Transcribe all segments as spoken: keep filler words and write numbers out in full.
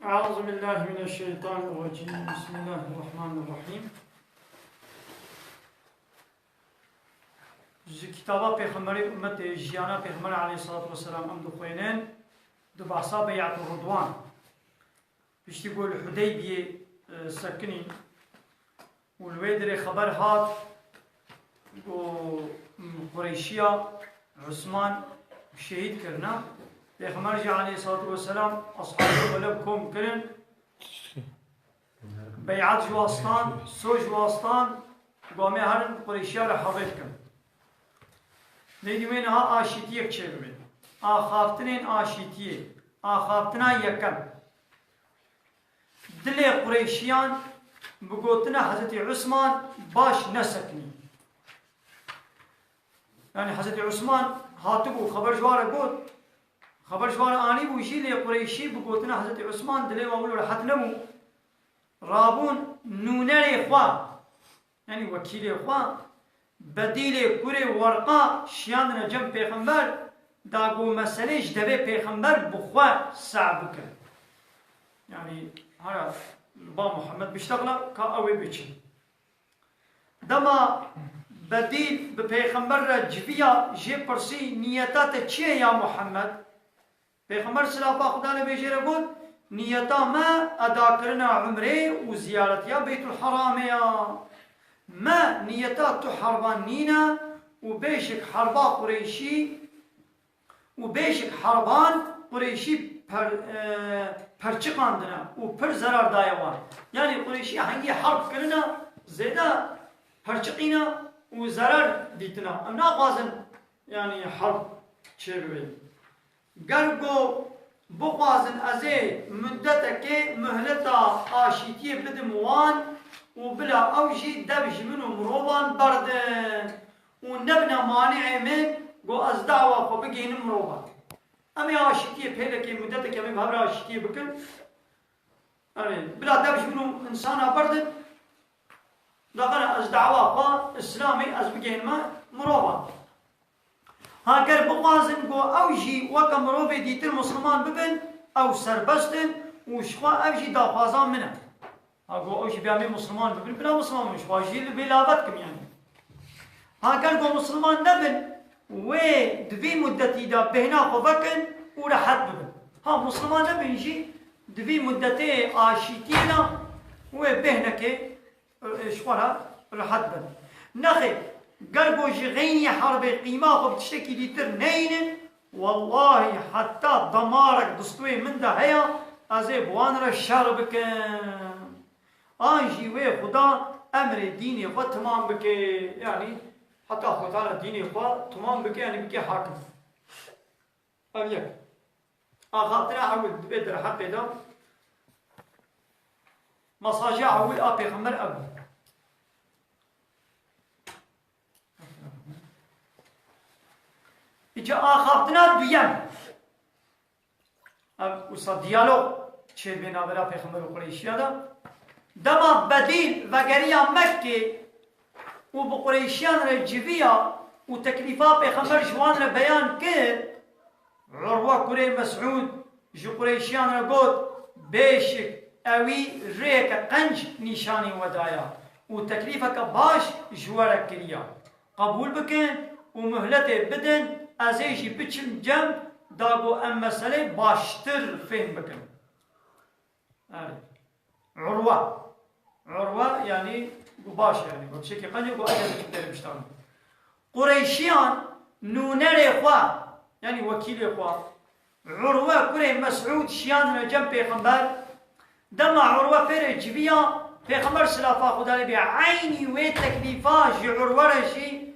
Eûzubillahimineşşeytanirracîm. Bismillahirrahmanirrahîm. Ji kitaba Pêxemberê ummetê, jiyana Pêxemberê aleyhissalatu vesselam em dixwênin, di behsa Bey'etu Ridwan. Piştî ku li Hudeybiyê, e, sekinîn û li wê dirê xeber hat ku, m, Qureyşiya Usman şehîd kirine. Pêxember jî aleyhissalatu vesselam ashabê xwe lev kom kirin. Bey'et ji wan stan, soz ji wan stan, ku em ê herin Qureyşiya re hevrê bikin. Nêdî wê niha aşîtiyek çêbibe. Axaftinên aşîtiyê. Axaftina yekem. Dilê Qureyşiyan bi gotina Hezretî Usman baş nesekinî. Yani Hezretî Usman hatibû, xeber ji wan re got, xeber ji wan re anîbû jî, lê Qureyşî bi gotina Hezretî Usman dilê wan wilo rehet nebû. Rabûn nûnerê xwe, yani wekîlê xwe, Bedîlê kurê Werqa şiyandine cem Pêxember, da ku meselê ji devê Pêxember bi xwe seh bike. Yani hera li ba Muhammed biştexla ka ew ê biçin. Dema Bedîl bi Pêxember re civiya, jê pirsî, "Niyeta te çi ye ya Muhammed?" Pêxember silafa Xuda li bêjê re got, "Niyeta me edakirina umrê û ziyaretiya Beytul Haramê ya. Me niyeta tu herban nîne û bêşik herba Qureyşî û bêşik herban Qureyşî per-, e, perçiqandine û pir zerar daye wan." Yani Qureyşî hengî herb kirine zêde perçiqîne û zerar dîtine. Em naxwazin yani herb çêbibe. Ger ku bixwazin ez ê mudetekê muhleta aşîtiyê bidim wan û bila ew jî dev ji min û mirovan berdin û nebine manîê min ku ez dawa xwe bigihînim mirovan. Em ê aşîtiyê pêlekê mudetekê em ê bi hev re aşîtiyê bikin. Erê, bila dev ji min û insana berdin, daqene ez dawa xwe Îslamê ez bigihînime mirovan. Ha ger bixwazin ku ew jî weke mirovê dîtir Misliman bibin, ew serbest in û ji xwe ev jî daxwaza min e. Ha ku ew jî bêhna Misliman bibin, bila Misliman bin, ji xwe jî li vê lave dikim yani. Ha ger ku Misliman nebin, wê di vî mudetî de bêhna xwe vekin û rehet bibin. Ha Misliman nebin jî di vî mudetê aşîtiyê de wê bêhnekê ji xwe re rehet bin. Nexêr, ger ku ji xeynî herbê qîma xwe bi tiştekî dîtir neynin, wellahî heta damarek di stûyê min de heye, ez ê bi wan re şer bikim. An jî wê Xuda emrê dînê xwe timam bike, yanî heta Xuda re dînê xwe timam bike, yanî bike hakim. Ev yek. Axaftina ewil di vê derheqê de, mesaja ewil a Pêxember ev bû. Îca axaftina duyem. Ev wisa diyalog çêdibê navbera Pêxember û Qureyşiya de. Dema Bedîl vegeriya Mekkê û bi Qureyşiyan re civiya û teklîfa Pêxember ji wan re beyan kir, Urwe kurê Mesûd ji Qureyşiyan re got, "Bêşik ewî rêyeke qenc nîşanî we daya û teklîfeke baş ji we re kiriya. Qebûl bikin û muhletê bidin, ez ê jî biçim cem da ku em meselê baştir fêm bikin." Erê. Urwe. Urwe, yanî, got, "Baş e," yanî, got, "Tiştekî qenc e," got, "Ez ê biçim derê biştanî." Qureyşiyan nûnerê xwe, yanî wekîlê xwe, Urwe kurê Mesûd şiyandine cem Pêxember. Dema Urwe fêrê civiya, Pêxember silafa Xuda lê bê eynî wê teklîfa ji Urwe re jî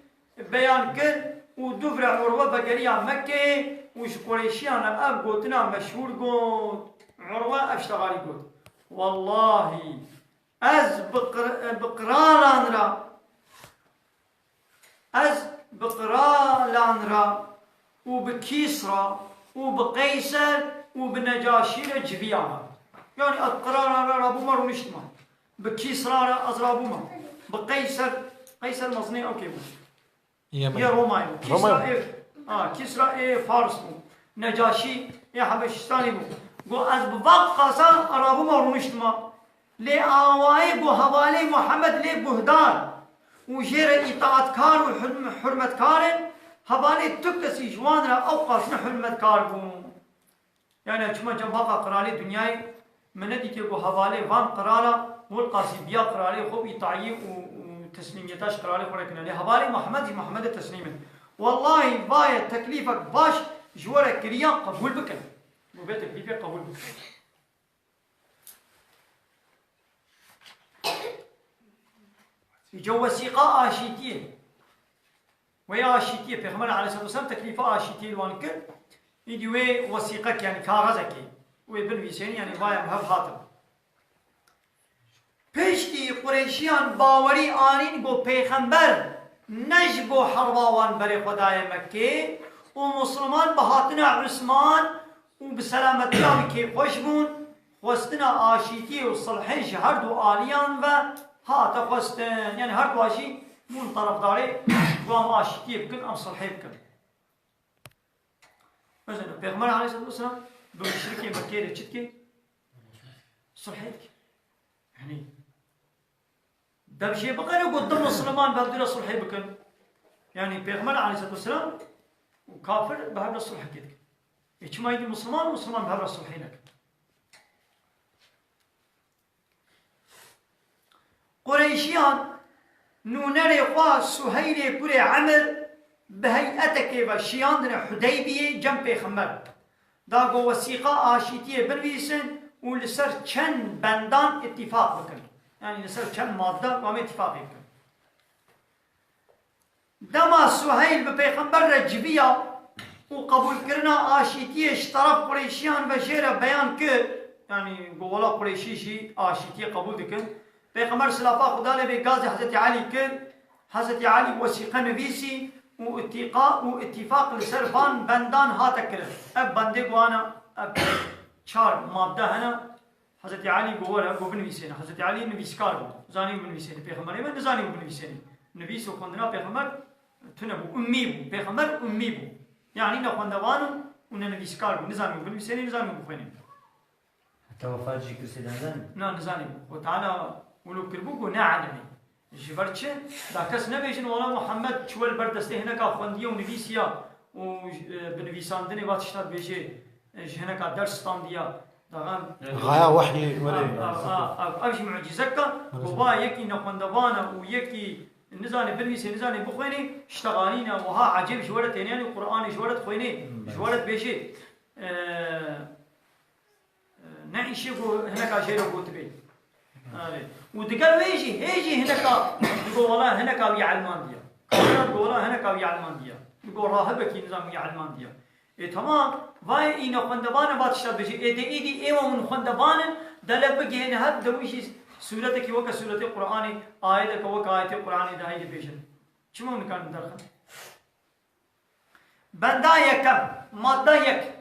beyan kir û dûv re Urwe vegeriya Mekkeyê û ji Qureyşiyan re ev gotina meşhûr got. Urwe ev ştegarî got, "Wellahî ez bi qir-, bi qiraran re, ez bi qiralan re û bi Kîsra û bi Qeyser û bi Necaşî re civiyame." Yanî ez bi qiraran re rabûme, rûniştime. Bi Kîsra re ez rabûme. Bi Qeyser, Qeyser mezinê ew kê bû? Yemen. Yê Romayê bû. Kîsra Romayê bû. Ê, ha, Kîsra ê Fars bû. Necaşî ê Hebeşistanê bû. Got, ez bi van qasa rabûma rûniştima. Lê awayê ku hevalê Muhammed lê guhdar û jê re îtaatkar û hurm-, hurmetkar in, hevalê tu kesî ji wan re ew qas ne hurmetkar bû. Yani çima cem haka qiralê dinyayê me nedîtiye ku hevalê van qirala wilqasî biya qiralê xwe û îtayî û, û teslîmiyeta ji qiralê xwe re kine. Lê hevalê Muhammed jî Muhammedê teslîm in. Wellahî vaye teklîfek baş ji we re kiriya qebûl bikin. Û vê teklîfê qebûl bikin. Îca wesîqa aşîtiyê. Wê aşîtiyê, Pêxember aleyhisselatu vesselam teklîfa aşîtiyê li wan kir. Îdî wê wesîqek, yani kaxezekê, wê binivîsên, yani vaya em hev hatin. Piştî Qureyşiyan bawerî anîn ku Pêxember ne ji bo herba wan berê xwe daye Mekkê û Musliman bi hatina Usman û bi selametiya wî kêfxweş bûn, xwestina aşîtiyê û silhê ji her du aliyan ve hate xwestin. Yani her du jî bûn terefdarê ku em aşîtiyê bikin, em silhê bikin. Mesela Pêxember aleyhisselatu vesselam bi muşrikê Mekkê re çi dike? Sulhê dike. Yani dev jê biqere ku du Musliman bi hevdû re sulhê bikin. Yani Pêxember aleyhisselatu vesselam û kafir bi hev re sulhekê dikin. E çima îdî Musliman û Musliman bi hev re sulhê nekin? Qureyşiyan nûnerê xwe Suheylê kurê Emir bi heyetekê ve şiyandine Hudeybiyê cem Pêxember. Da ku wesîqa aşîtiyê binivîsin û li ser çend bendan îtîfaq bikin. Yani li ser çend madde ku em îtîfaqê bikin. Dema Suheyl bi Pêxember re civiya û qebûlkirina aşîtiyê ji teref Qureyşiyan ve jê re beyan kir, yani ku wela Qureyşî jî aşîtiyê qebûl dikin, Pêxember silafa Xuda lê bê gazê Hezretî Elî kir, Hezretî Elî wesîqe nivîsî û îtîqa û îtîfaq li ser van bendan hate kirin. Ev bendê ku ana, ev çar madde hene, Hezretî Elî got, were, got binivîsêne. Hezretî Elî nivîskar bû. Zanî binivîsêne. Pêxemberê me nizanî binivîsêne. Nivîs û xwendina pêxember tune bû. Ummî bû. Pêxember ummî bû. Yani ne xwendevan û ne nivîskar bû. Nizanî binivîsêne, nizanî bixwêne. Heta wefat jî kir sê nizanî? Na, nizanî bû. Xwe Teala wilo kiribû ku ne alimê. Ji ber çi? Da kes nebêjin, wela Muhammed çi wel ber destê hineka xwendiye û nivîsiya û, e, bi nivîsandinê va tişta dibêjê, e, ji hineka ders standiya. Da em Gaya wehyê were. A, a, a, ev jî mucîzek e. Ku va yekî nexwendevan e û yekî nizanê binivîsê, nizanê bixwênê, ştexanîne, wiha ecêb ji we re têne, yanî Qur'anê ji we re dixwênê, ji we re dibêjê. E, Ne îşê ku hineka jê re gotibê. Erê. Û digel wê jî, hê jî hineka digo wela hineka wî elmandiya. Kafira digo wela hineka wî elmandiya. Digo rahibekî nizam wî elmandiya. Ê, temam, vayê î nexwendevan e va tişta dibêjê. Ê, dê îdî ê wa hûn xwendevan in, dele bigihêne hev, de wî jî sûretekî weke sûretê Qur'anê, ayeteke weke ayetê Qur'anê de heydê bêjin. Çima hûn nikarin derxin? Benda yekem, madde yek.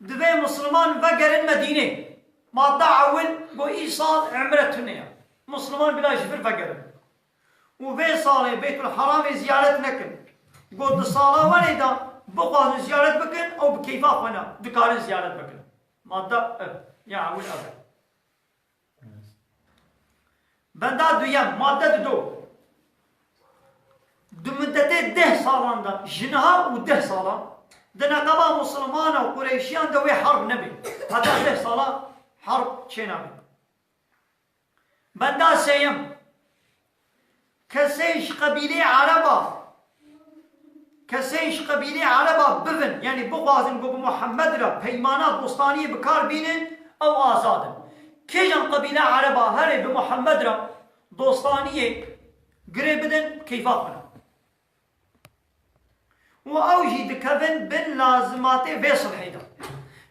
Divê Musliman vegerin Medînê. Madde ewil, got, îsal umre tune ye. Musliman bila ji vir vegerin. Û vê salê Beytul Haramê ziyaret nekin. Got, di sala werê de bixwazin ziyaret bikin, ew bi keyfa xwe ne, dikarin ziyaret bikin. Madde ev, ya ewil ev e. Benda duyem, madde dido. Di muddetê deh salan de, ji niha û deh salan, di neqeba Musulmana û Qureyşiyan de wê harb nebe. Heta deh sala harb çênabe. Benda sêyem, kesên ji qebîlê Ereba, kesên ji qebîlê Ereba bivin, yanî bixwazin ku bi Muhammed re peymana dostaniyê bi kar bînin, ew azad in. Kêjan qebîle Ereba herê bi Muhammed re dostaniyê girê bidin, keyfa xwe ne. Û ew jî dikevin bin lazimatê vê sulhê de.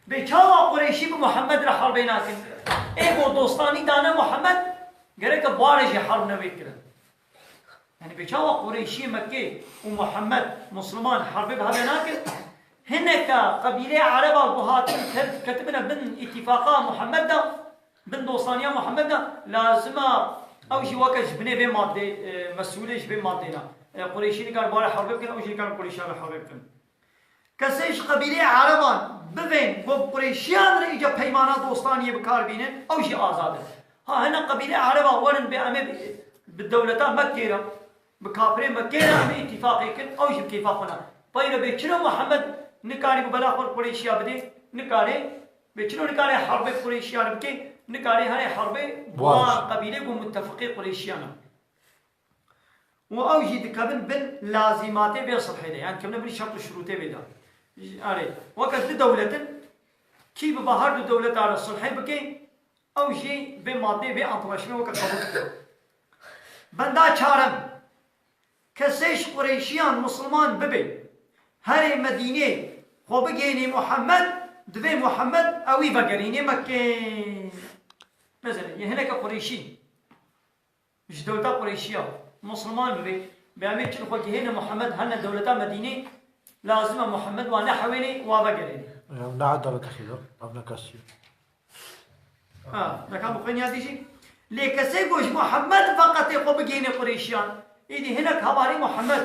Bê çawa Qureyşî bi Muhammed re herbê nakin? Ê ku dostanî dane Muhammed, gereke bare jî herb newê kirin. Yani bê çawa Qureyşî Mekkê û Muhammed Musliman herbê bi hevê nakin? Hineka qebîlê Ereba ku hatin ket-, ketibine bin îtîfaqa Muhammed de, bin dostaniya Muhammed de, lazim e ew jî weke ji binê vê maddê, e, mesûlê ji vê maddê ne. E, Qureyşî nikar bare herbê bikin, ew jî nikar Qureyşiya re herbê bikin. Kesê ji qebîleyê ereban bivên ku bi Qureyşiyan re îca peymana dostaniyê bi kar bînin, ew jî azad in. Ha hene qebîleyê ereba werin bê em ê bi, bi dewleta Mekkê re, bi kafirê Mekkê re em ê îtîfaqê kin, ew jî bi kêfa xwe ne. Peyre bê çilo Muhammed nikarî ku bela xwe li Qureyşiya bidê, nikarê, bê çilo nikarê herbê Qureyşiyan bike, nikarê herê herbê wan qebîlê ku muttefiqê Qureyşiyan e. Û ew jî dikevin bin lazîmatê vê sulhê de, yan dikevine bin şert û şurûtê vê de. Erê, weke du dewlet in, kî biba her du dewleta re sulhê bike, ew jî vê madeyê, vê antlaşmê weke qebûl dike. Benda çarem, kesê ji Qureyşiyan misilman bibe, herê Medînê xwe bigihênê Muhammed, divê Muhammed ewî vegerînê Mekkê. Mesela, yê hineke Qureyşî. Ji dewleta Qureyşiya, Musulman bibê, bê em ê çin xwe gihêne Muhammed hene dewleta Medînê, lazim e Muhammed wa nehewênê, wa vegerêne. Ew ne edaleta xêr e, ev ne kasî ye. Ha, neka bi xwe niyadî jî. Lê kesê ku ji Muhammed veqetê xwe bigihêne Qureyşiyan, êdî hinek hevalê Muhammed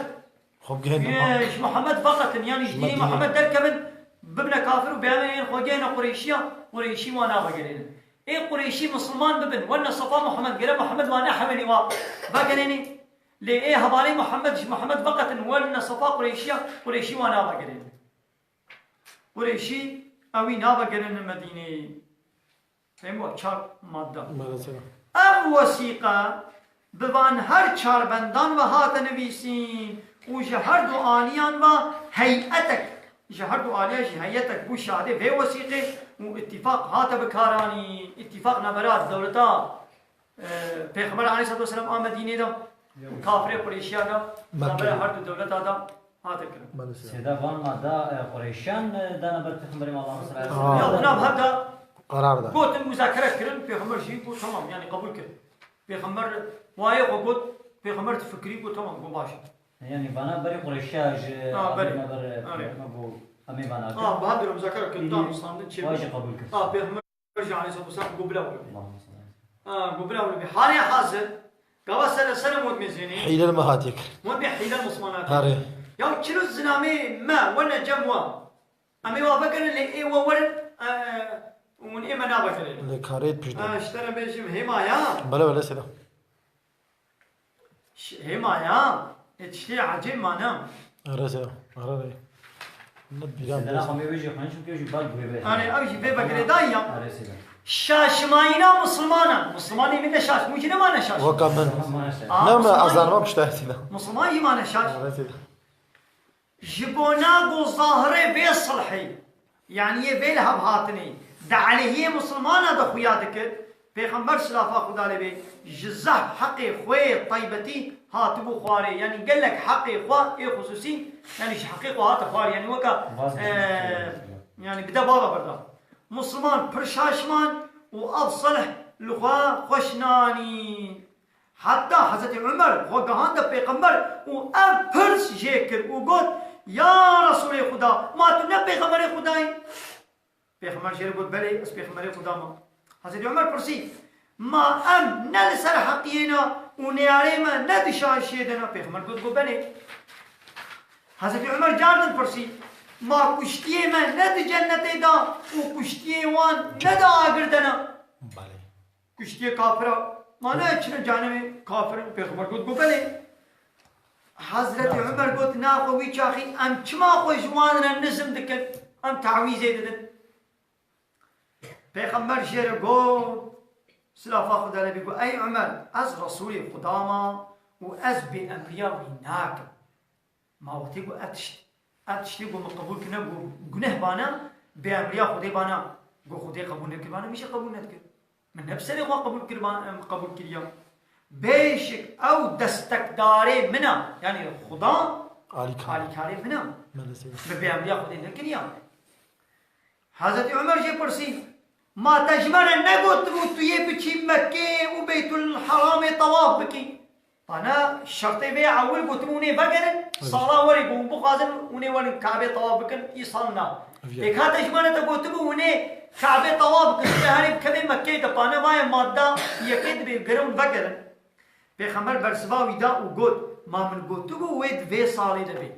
Xwe bigihêne Yê, ji Muhammed veqetin, yanî ji dînê Muhammed derkevin, bibine kafir û bê em ê yên xwe gihêne Qureyşiya, Qureyşî wan navegerênin. Ê Qureyşî misilman bibin, werine sefa Muhammed, gere Muhammed wan nehewênê wa vegerênê. Lê ê hevalê Muhammed ji Muhammed veqetin, werine sefa Qureyşiya, Qureyşî wan navegerênin. Qureyşî ewî navegerênin Medîneyê. Fehmo çar madde. Maalesef. Ev wesîqe bi van her çar bendan ve hate nivîsîn û ji her du aliyan ve heyetek, ji her du aliya jî heyetek bû şahidê vê wesîqê û îtîfaq hate bikaranîn. Îtîfaq navbera dewleta, e, Pêxember aleyhissalatu vesselam a Medînê de û kafirê Qureyşiya de, navbera her du dewleta de hate kirin. Maalesef. Sêda van madde, e, Qureyşiyan, e, dana ber Pêxemberê me, Allahümme salli aleyhi ve sellem. Ya, nav hevda Karar da. Gotin, muzakere kirin, Pêxember jî got, tamam, yani qebûl kir. Pêxember wayê xwe got, Pêxember difikirî, got, tamam, got, baş e. Yani vana berê Qureyşiya ji Ha, berê. Pêxember, Berê. Pêxember got, em ê vana Ha, kir. Bahadır muzakere kirin, Hı hı. Tamam, standin çê Vay got. Jî qebûl kir. Ha, Pêxember jî aleyhissalatu vesselam got, bila were. Allahümme salli aleyhi ve sellem. Ha, got, bila were. Halê hazir, gava sere sere mod mezênê. Hîlel me hatiye kir. Mod bir hîlel Osman hatiye. Harê. Ya çilo zinamê me, wene cem wa. Em ê wa vegerin, lê ê we werin, e, hûn ê me navegerin. Lê karê pişt de. E, ji te re bêjim, hêma ya. Bele, bele, sêda. Ş-, hêma ya. Ê tiştê ecêb mane. Are sêda, are re. Ne bîra Sêda, bêst. Xwe mê wê jî xwendin, çimkî ew jî bal guhê vê. Are, ew jî vê vegirê dayî ya. Are sêda. Şaşmayîna misilmanan. Misilmanê min ne şaş, hûn jî ne mane şaş. Weka min. Misilman şaş. Aa, Ne me misilman azar jî- me pişt de sêda. Misilman jî mane şaş. Are sêda. Ji bona ku zahirê vê silhê, yanî yê vê lihevhatinê, di aleyhiyê misilmana de xuya dikir, Pêxember silafa Xuda lê bê, ji zehf heqê xwe yê taybetî hatibû xwarê, yanî gelek heqê xwe ê xusûsî, yanî ji heqê xwe hate xwarê, yanî weka, Vazgeçmiş. e, yanî bide bava birda. Misilman pir şaşman û ev silh li xwe xweş nanî. Heta Hezretî Umer xwe gihande Pêxember û ev pirs jê kir û got, Ya Resûlê Xuda, ma tu ne Pêxemberê Xuda yî? Pêxember jê re got, Belê, ez Pêxemberê Xuda me. Hezretî Umer pirsî, Ma em ne li ser heqiyê ne û neyarê me ne di şaşiyê de ne? Pêxember got, Got, Belê. Hezretî Umer car din pirsî, Ma kuştiyê me ne di cennetê de û kuştiyê wan ne di agir de ne? Belê. Kuştiyê kafira. Ma ne çine canê wê kafir? Pêxember got, got, Belê. Hezretî Umer got, Naxwe wî çaxî em çima xwe ji wan re nizm dikin? Em tawîzê didin. Pêxember jê re got, silafa Xuda lê bê, got, Ey Umer, ez Resûlê Xuda me û ez bêemriya wî nakim. Ma wextê ku ev tişt, ev tiştê ku min qebûl kirine, ku guneh bana, bêemriya Xwedê bana, ku Xwedê qebûl nekir bana, min jî qebûl nedikir. Min ne bi serê xwe qebûl kir, em qebûl kiriya. Bêşik ew destekdarê min e, yanî Xuda Alîkar. Alîkarê min e. Maalesef. Bi bêemriya Xwedê nekiriya. Hezretî Umer jê pirsî, Ma te ji me re negotibû tu yê biçî Mekkê û Beytul Heramê tewaf bikî? Pana şertê vê ewil gotin hûn ê vegerin, Evet. Sala werê ku hûn bixwazin hûn ê werin Kabê tewaf bikin, îsal na. Evet. Êka te ji me re te gotibû hûn ê Kabê tewaf bikin, hûn ê herê bikevê Mekkeyê de, pane vaye madda yekê dibê gere hûn vegerin. Pêxember bersiva wî da û got, Ma min gotibû wê di vê salê de bê?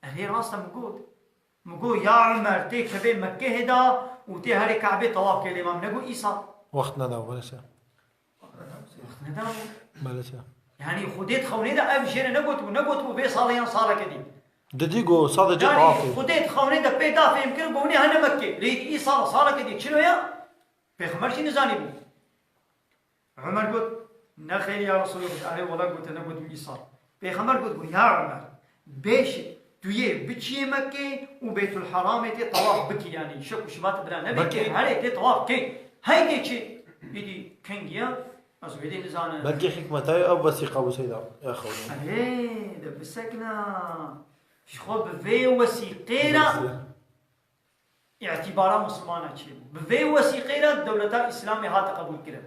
Erê, rast e min got. Min got, ya Umer, tê kevê Mekkehê da û tê herê Kabê tawaf kê lê ma min negot îsal. Wext neda, belê se. Wext neda. Belê se. Yanî Xwedê di xewnê de ev jê re negotibû, negotibû vê salê yan saleke dî. Didî got, sadece Yanî tawaf kê. Xwedê di xewnê de pê da fêhm kir, got, hûnê hene Mekkê. Lê îsal saleke dî çilo ya? Pêxember jî nizanîbû. Umer got, nexêr ya Resûlê Xwedê, erê wela gote, negotim îsal. Pêxember got, got, ya Umer, bêşik tu yê biçiyê Mekkê û Beytulheramê tê tawaf bikî, yanî şik û şibat bira nebe Belkî kê, herê tê tawaf kê. Heydê çi? Îdî kengiya, ez wê dê nizanim. Belkî hikmeta ev wesîqa bû seyda, ya xewlê. Erê, de bisekna. Ji xwe bi vê wesîqê re Belkî. Îtîbara Mislimana çêbû. Bi vê wesîqê re dewleta Îslamê hate qebûlkirin.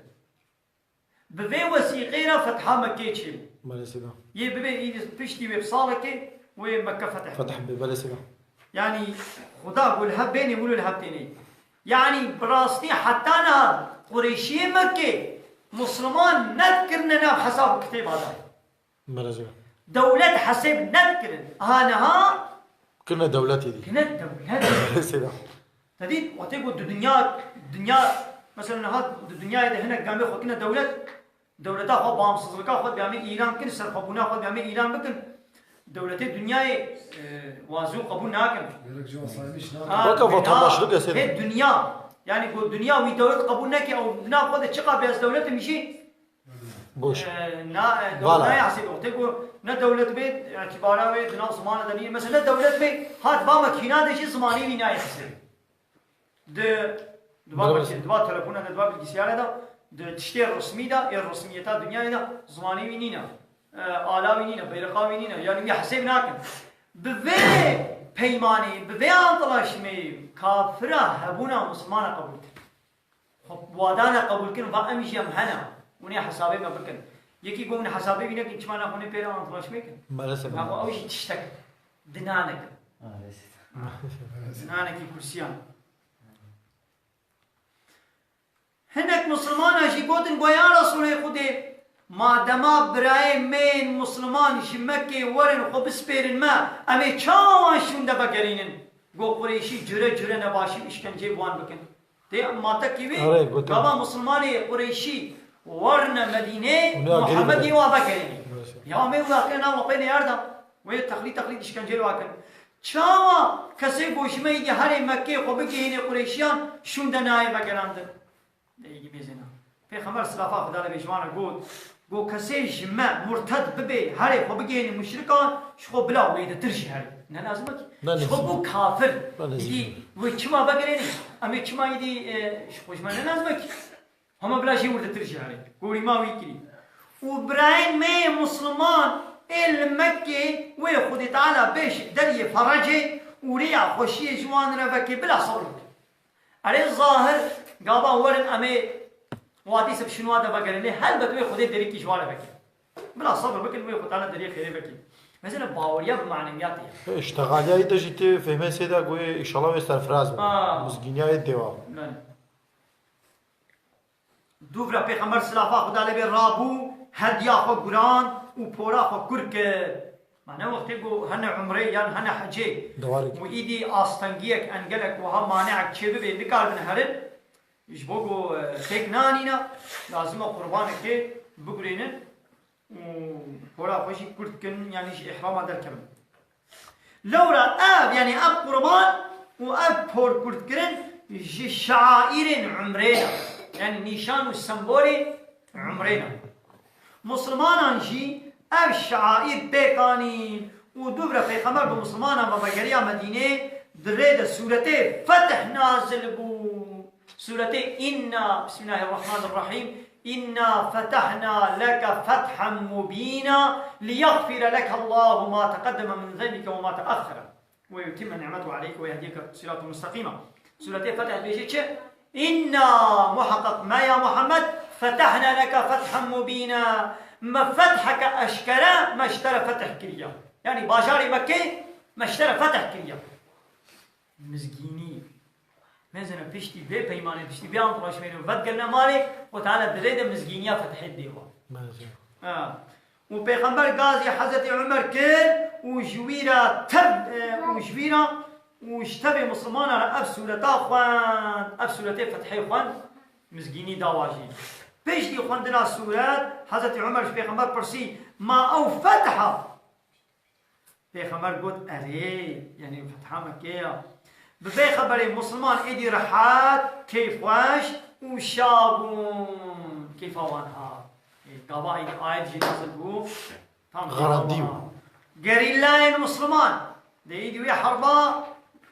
Bi vê wesîqê re fetha Mekkê çêbû. Belê seyda. Yê bibê îdî piştî wê bi salekê wê Mekke fetih. Fetih bê, belê seyda. Yanî Xuda ku li hev bênê wilo li hev tênê. Yanî bi rastî heta niha Qureyşiyê Mekkê Misliman nedikirine nav hesab û kitêba de. Belê seyda. Dewlet hesêb nedikirin. Aha niha Kirine dewletê dî. Kirine dewlet. Belê seyda. Te dît, wextê ku di dinya, dinya, mesela niha di dinyayê de hinek demê xwe kirine dewlet, dewleta xwe, bağımsızlika xwe diyamê îlan kin, serxwebûna xwe diyamê îlan bikin. Dewletê dinyayê, e, wazû qebûl nakin. Gerek ji wan saymiş nakin. Ha, Weke wina vatandaşlık eseri. Hê dinya, yani ku dinya wî dewlet qebûl neke, ew na xwe de çiqa bê ez dewletim jî, Boş. E, na, e, Vala. Nayê hesêbê. Wextê ku ne dewlet bê, îtîbara wê di nav zimanê de nîne. Mesela ne dewlet bê, ha di va makîna de jî zimanê wî nayê hesêbê. Di, di va Bira makî-, di va telefona de, di va bilgisayara de, di tiştê resmî de, ê resmiyeta dinyayê de zimanê wî nîne. E, ala wî nîne, beyreqa wî nîne. Yani wî hesêb nakin. Bi vê peymanê, bi vê anlaşmê kafira hebûna Mislimana qebûl kir. Xwe wadana qebûl kirin, va em jî em hene. Hûn ê hesabê me bikin. Yekî got hûn hesabê wî nekin, çima naxwe hûn ê pê re antlaşmê kin? Maalesef. Naxwe ew jî tiştek. Dinanekin. Maalesef. Dinanekî kursiyan. Hinek Mislimana jî gotin, got, ya Resûlê Xwedê, madema birayê me yên Misliman ji Mekkê werin xwe bispêrin me, em ê çawa şûnde vegerînin? Got, Qureyşî cure cure nebaşî û îşkenceyê bi wan bikin. Tê matekî wî, Erê, gotin. Gava Misilmanê Qureyşî warine Medînê, Hûn ê agirî Muhammedî bidin. Wa vegerînî. Maalesef. Ya me wî akirê nav xwe pê neyar da. Wê texlî texlî îşkenceyê wa kin. Çawa kesê ku ji me îdî herê Mekkê xwe bigihînê Qureyşiyan şûnde nayê vegerandin? Ey mêzêna. Pêxember silafa Xwedê lê bê ji wan re got, got kesê ji me murted bibê herê xwe bigihînê muşrikan, ji xwe bila wêdetir jî herê. Ne lazim e ki. Ne lazim. Ji xwe bû kafir. Ne lazim. Îdî wê çima vegerênê? Em ê çima îdî, e, ji xwe ji me ne lazim e ki. Hema bila jî wirdetir jî herê. Gorî ma wî kirî. Û birayên me yê Misliman ê li Mekkê wê Xwedê Teala bêşik deriyê ferecê û rêya xweşiyê ji wan re vekê bila sebr bikin. Erê zahir gava werin em ê wadî sib şinwa de vegerin. Lê helbet wê Xwedê derîkî ji wan re vekê. Bila sebr bikin wê Xwedê Teala deriyê xêrê vekê. Mesela baweriya bi manewiyatê ye. Îştexaliya î de jî tê fehmê sê de goyê îşallah wê serfiraz be. Ha. Mizgîniya yê dêwa. Belê. Dûvra Pêxember silafa Xuda lê bê rabû, hediya xwe guran û pora xwe kur kir. Mane wextê ku hene umrê yan hene hecê Dewarê û îdî astengiyek, engelek wiha maneek çêbibê, nikaribin herin, ji bo ku, e, pêk nanîne, lazim e qurbanekê bigurênin û pora xwe jî kurt kin, yanî ji îhrama derkevin. Lewra ev, yanî ev qurban û ev porkurtkirin ji şaîrên umrê ne. Yanî nîşan û sembolê umrê ne. Musulmanan jî ev şaîr pêk anîn û dûvre Pêxember bi musulmanan ve vegeriya Medînê, di rê de sûretê Fetih nazil bû. Sûretê Înna, Bismillahirrahmanirrahîm, Înna fetehna leke fethen mubîna, liyexfire leke Allahu ma teqeddeme min zenbike ve ma teexxere, ve yutimme ni'mete aleyke ve yehdiyeke siraten musteqîma. Sûretê Fetih dibêje çi? Înna, muheqeq me ya Muhammed, fetehna leke fethen mubîna. Me fetheke eşkere me ji te re fetih kiriye. Yanî bajarê Mekkê me ji te re fetih kiriye. Mizgînî. Mêzene piştî vê peymanê, piştî vê antlaşmeyê vedigerine malê, Xwedê Teala di rê de mizgîniya fetihê dê wan. Mezin. Ha. Û Pêxember gazî Hezretî Umer kir û ji wî re tev, e, û ji wî re û ji tevê misilmanan re ev sûreta xwend, ev sûretê Fethê xwend, mizgînî dawa jî. Piştî xwendina sûret, Hezretî Umer ji Pêxember pirsî, "Ma ew fetha?" Pêxember got, "Erê, yanî fetha Mekkê ya." Bi vê xeberê misilman êdî rehet, keyfxweş û şa bûn. Keyfa wan hat. Ê, gava êdî ayet jî nazil bû. Tam Xerandî bû. Gerîlayên Misliman. Dê êdî wê herba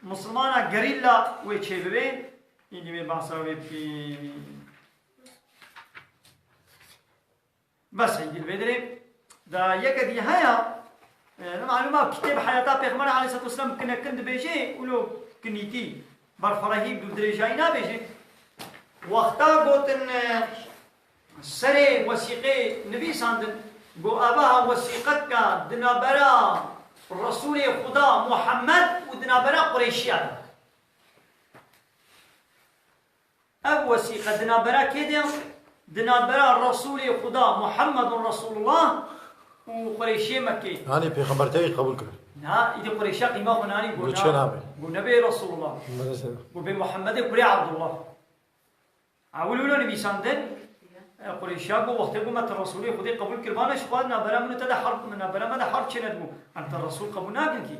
Mislimana gerîla wê çêbibê. Êdî wê behsa wê bikî. Bes êdî li vê derê. Da yeke dî heye, e, ne malûma kitêb heyata Pêxember aleyhisselatu vesselam kinekin dibêje, û lo kinîtî, berferehî, bi dirêjayî nabêje. Wexta gotin, e, serê wesîqê nivîsandin, got, "Evaha wesîqetka dinabera Resûlê Xuda Muhammed û dinabera Qureyşiya de." Ev wesîqe dinabera kê de? Dinabera Resûlê Xuda Muhammedun Resulullah û Qureyşiyê Mekkê. Yanî Pêxember tevî qebûl kir. Na, îdî Qureyşiya qîma xwe nanî, got, Got çê na, nabe. Got nebê Resulullah. Maalesef. Got bê Muhammedê kurê Abdullah. Ewil wilo nivîsandin, e, Qureyşiya got, wextê got me te Resûlê Xwedê qebûl kiribane, ji xwe nabera min û te de herb, nabera me de herb çênedibû. Em te Resûl qebûl nakin kî.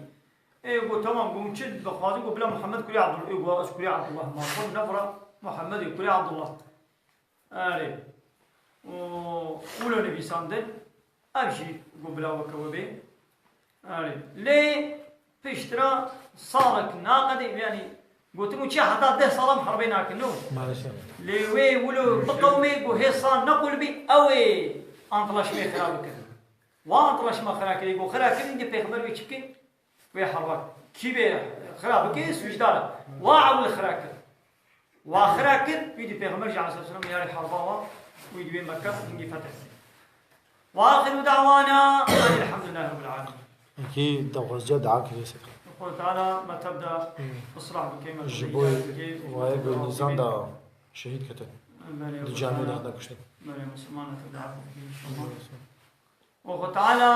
Ê, got, "Tamam," got, "hûn çi dixwazin?" Got, "Bila Muhammed kurê Abdullah." Ê, got, "Ez kurê Abdullah." Ma xwe nefira Muhammedê kurê Abdullah. Erê. Û wilo nivîsandin. Ev jî got bila weke we bê. Erê. Lê piştre salek naqedê, yanî gotin û çi heta deh salam herbê nakin, no? Maalesef. Lê wê wilo biqewimê, got hê sal nequl bî, ew ê antlaşmê xira bikin. Wa antlaşma xira kirê, got xira kirin, dê pêxember wê çi bikin? Wê herba kî bê xira bike, sûcdar e. Wa ewil xira kir. Wa xira kir, wî dî Pêxember jî aleyhisselam yarê herba wa, wî dî wê Mekke hingî fetih kir. Wa axiru da'wana elhamdulillahi rabbil alemin. Wekî daxwaziya dua kirê ser. Xwedê Teala me tev de Hmm. islah bike, me Ji tev bo hidayet bike, me wayê tev de Gulnîzan afî de bike. Şehîd ketin. Belê, Di camiyê de Xwedê hatin kuştin. Belê, Misliman me tev de afî bike, inşallah. Û Xwe Teala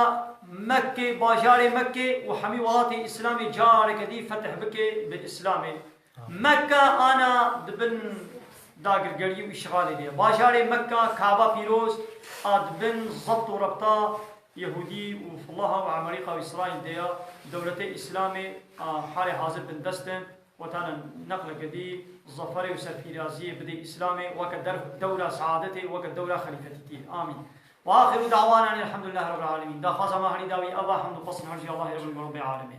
Mekkê, bajarê Mekkê û hemî welatê Îslamê careke dî fetih bike bi Îslamê. Mekke ana di bin dagirgerî û îşxalê de ye. Bajarê Mekka, Kaba pîroz a di bin zebt û rebta Yehûdî û Fulaha û Emerîka û Îsraîl de ye. Dewletê Îslamê a halê hazir bindest in. Xwe Teala neqleke dî zeferê û serfîraziyê bidê Îslamê, weke der-, dewra seadetê, weke dewra xelîfetîtiyê. Amîn. Ve axiru da'wana elhamdulillahi rabbil alemin. Daxwaza me herî dawî ev e, hemd û pesn her jî Allahê Reb û Rebbê alemê.